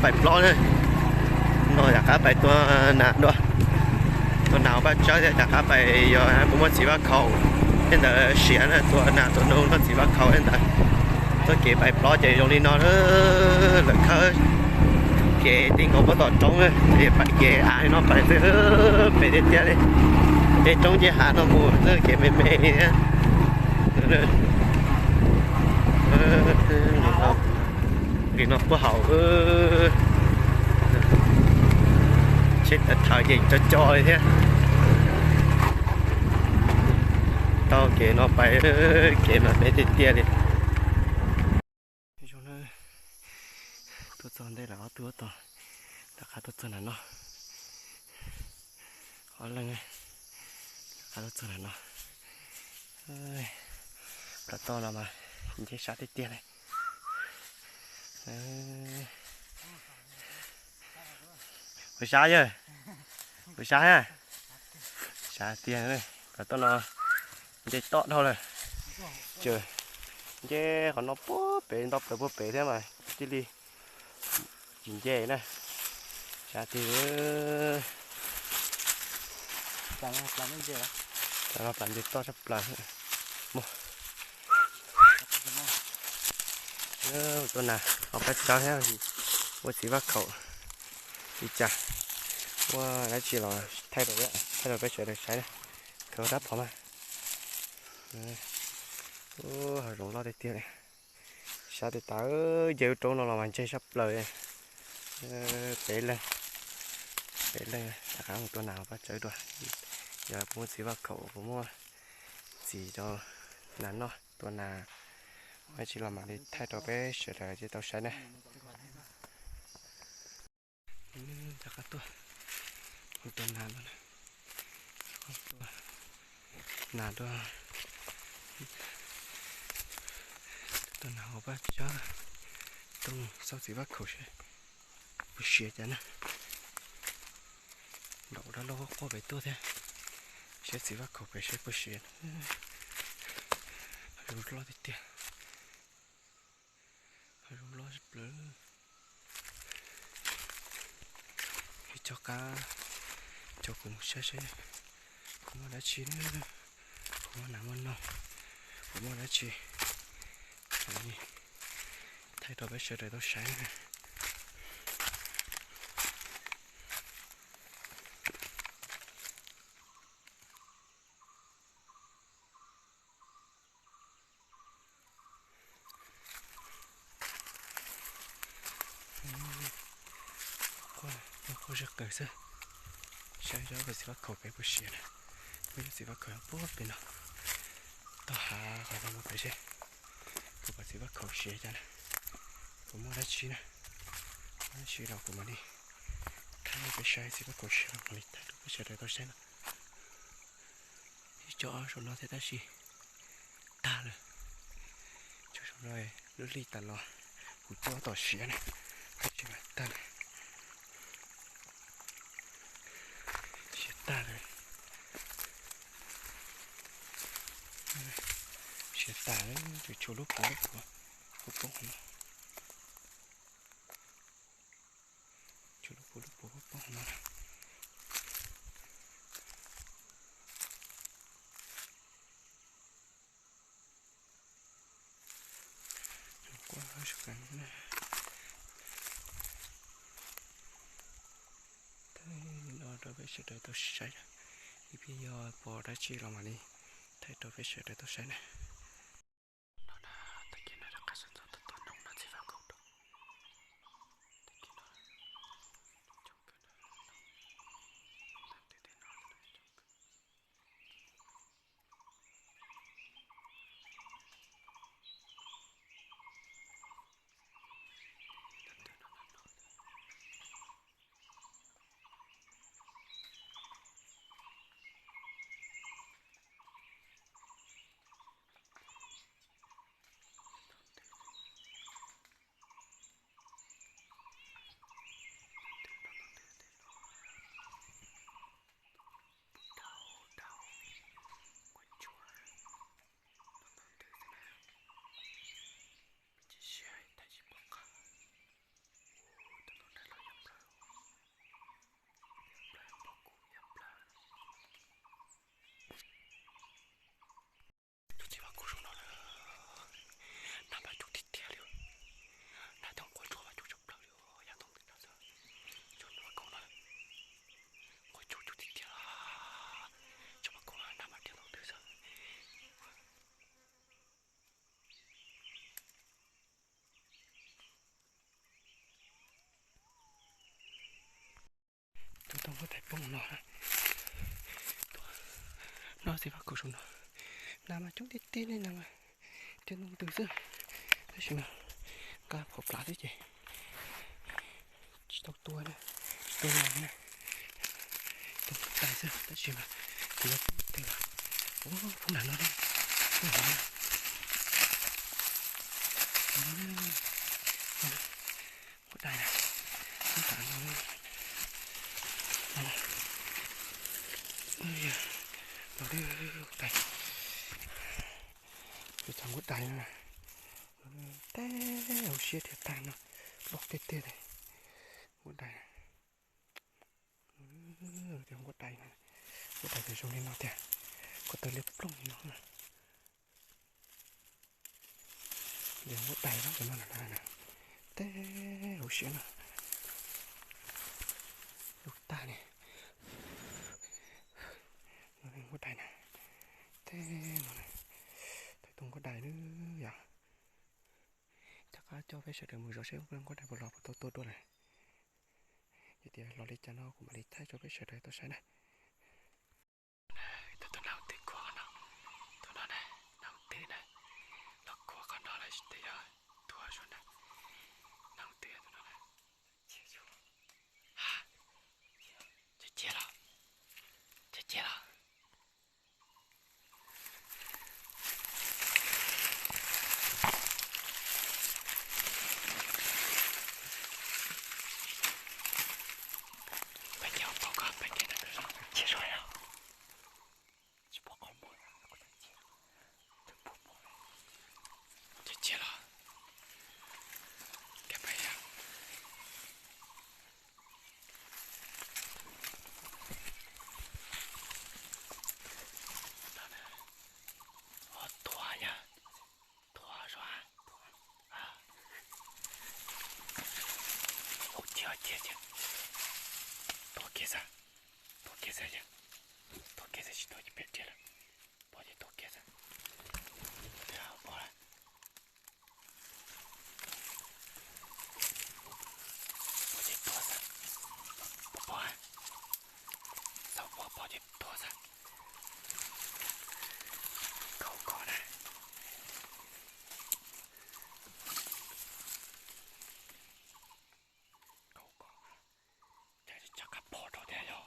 Pais plob na, no rov qab pais tua nas dua, tua nas hauv paj tsawb thiab rov qab pais yog puas muaj txiv vaj khaum tej ntawd siav na, tua nas tua noog noj txiv vaj khaum tej ntawd. Txoj kev pais plob ces zoo li no, lawv khawb kev ti nkaus puag tom roob, ces pais kev av li no pais xwb, pem tiag tiag li, nce roob nce hav no mus xwb, kev me me li thiab. Li no puag hauv, tsheb tawm thawv ces co co li thiab. Taug kev no pais, kev mas pem tiag tiag li. Zoo na, tuaj txog ntej lawm ob tug tod, rov qab tuaj txog nram no. Ob leeg rov qab tuaj txog nram no. Plawv toj no mas nce sab tiag tiag li. Puas sab yawg? Puas sab ha? Sab tiag, plawv toj no nce toj dhau lawm. Ces nce qhov no puag pem, nto plaws puag pem thiab mas cia li tsis nce na. Sab tiag. Plawv nce toj tshaj plaws. Mus, tua nas hauv paj tsawb thiab, ua txiv vaj khaum li cas, ua dab tsi los thaij rau, thaij rau peb sawv daws saib na. Khaws rab phom mas. Hav zoov loj tiag tiag li. Sab tiag tas, nce roob no los mas ntseg sab plaws. Peb leeg, peb leeg rov qab mus tua nas hauv paj tsawb dua, yog puas muaj txiv vaj khaum, puas muaj txiv rau nas noj, tua nas ua dab tsi los mam li thaij rau peb sawv daws thiaj tau saib na. Rov qab tuaj mus tua nas dua, tua nas dua, tua nas hauv paj tsawb, tuaj mus xauj txiv vaj khaum seb puas siav cas na. Nraum dab laug quaj pem tuaj thiab, saib txiv vaj khaum pem seb puas siav. Hav zoov loj tiag tiag. Hav zoov loj tshaj plaws. Ib co qab, co kuv mus saib saib puas muaj dab tsi na, puas muaj nas muaj noog, puas muaj dab tsi, thaij rau peb sawv daws tau saib na. Quaj zaj qawg xwb. Saib zaj txiv vaj khaum pem puas siav na. Muaj ib txiv vaj khaum puag pem no, toj hav qhov no mus pem seb puas pom txiv vaj khaum siav cas na. Puas muaj dab tsi na, muaj dab tsi los kuv mam li thaij rau peb saib, txiv vaj khaum siav los mam li thaij rau peb sawv daws tau saib no. Ib co saum no thiab tab sis tag lawm. Cov saum no lub hli tas los kuv coj tom siav na, tab sis mas tag lawm. Siav tag lawm. Siav tas lawm, tshuav lub puav lub puav poob no. Tshuav lub puav lub puav poob no. Quaj zaj qawg na. Thaij no rau peb sawv daws tau saib, ib pliag yog pom dab tsi los mam li thaij rau peb sawv daws tau saib na. No na, tag kis no rov qab sawv ntxov tuaj tua noog noj txiv vaj khaum rau. Tag kis no coob kawg na, no, tag kis no coob kawg. Txiv vaj khaum saum no na, nag mas coob tiag tiag li. Nag toog quaj ntsuag mas coob tshaj plaws li, yav toog twg tag xwb. Cov vaj khaum no quaj coob coob tiag tiag. Cov vaj khaum nag mas tiag toog twg xwb. Tus tau nkuaj dais poob no, no txiv vaj khaum saum no, nag mas coob tiag tiag li, nag mas tiag toog twg xwb. Tab sis mas nqa phom plav thiab ces tsis tau tua na, tsis tau los na. Tus nkuaj dais xwb tab sis mas tus yog poob twg, poob nram no, poob nram no. Nkuaj dais na, nram no, los, nkuaj dais, tus txog nkuaj dais no, teb hauv siab thiab tag no, loj tiag tiag li. Nkuaj dais, nkuaj dais, nkuaj dais ces zoo li no tiag, ko taw liab ploog li no. Nkuaj dais no, teb hauv siab no, loj tag li. Nkuaj dais na, teb no, tau tus nkuaj dais lawm yom. Rov qab coj peb sawv daws mus zov seb nkuaj dais puas los puas tau tua dua lawm. Yog tias los li cas no kuv mam li thaij rau peb sawv daws tau saib na. Tus, tus nag hauv twg khuam qhov no, tus no na, nag hauv twg na, los khuam qhov no lawm tsis tas yog tuag zog na. Nag hauv twg tus no na. Cia los, cia los. Pab ces ua pab koj, pab ces ntawm tus zos cia zog yom. Tsis pom qhov muag, cia los. Kab pab yog tuag yog tuag zog. Ua ciav, ua ciav, ua ciav. Tuag kiag xwb, tuag kiag xwb yog, tuag kiag xwb tsis tuag ces pem tiag lawm. Pom ces tuag kiag xwb. Pom lawm. Pom ces tuag xwb. Pom, pom, xav pom, pom ces tuag xwb. Kaum ko na. Kaum ko. Cas tsis tshab qab pom rau thiab yog.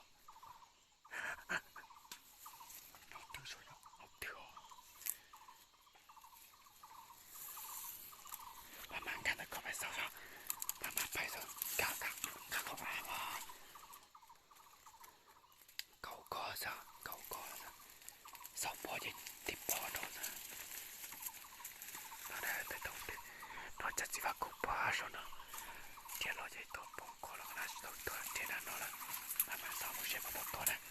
Hauv twg os, hauv twg os. Pab mas nkag ntawm ko pais xauj, pab mas pais xauj, nkag, nkag, nkag ko pab. Kaum ko xwb, kaum ko xwb. Xauj pom ces tig pom rau xwb. No na, peb tau tus, no cas txiv vaj khaum pom saum no. Tiag los ces tuag poob kho los na, tsis tau tuag tiag na no lawm. Pab mas xauj mus seb puas tau tuag na.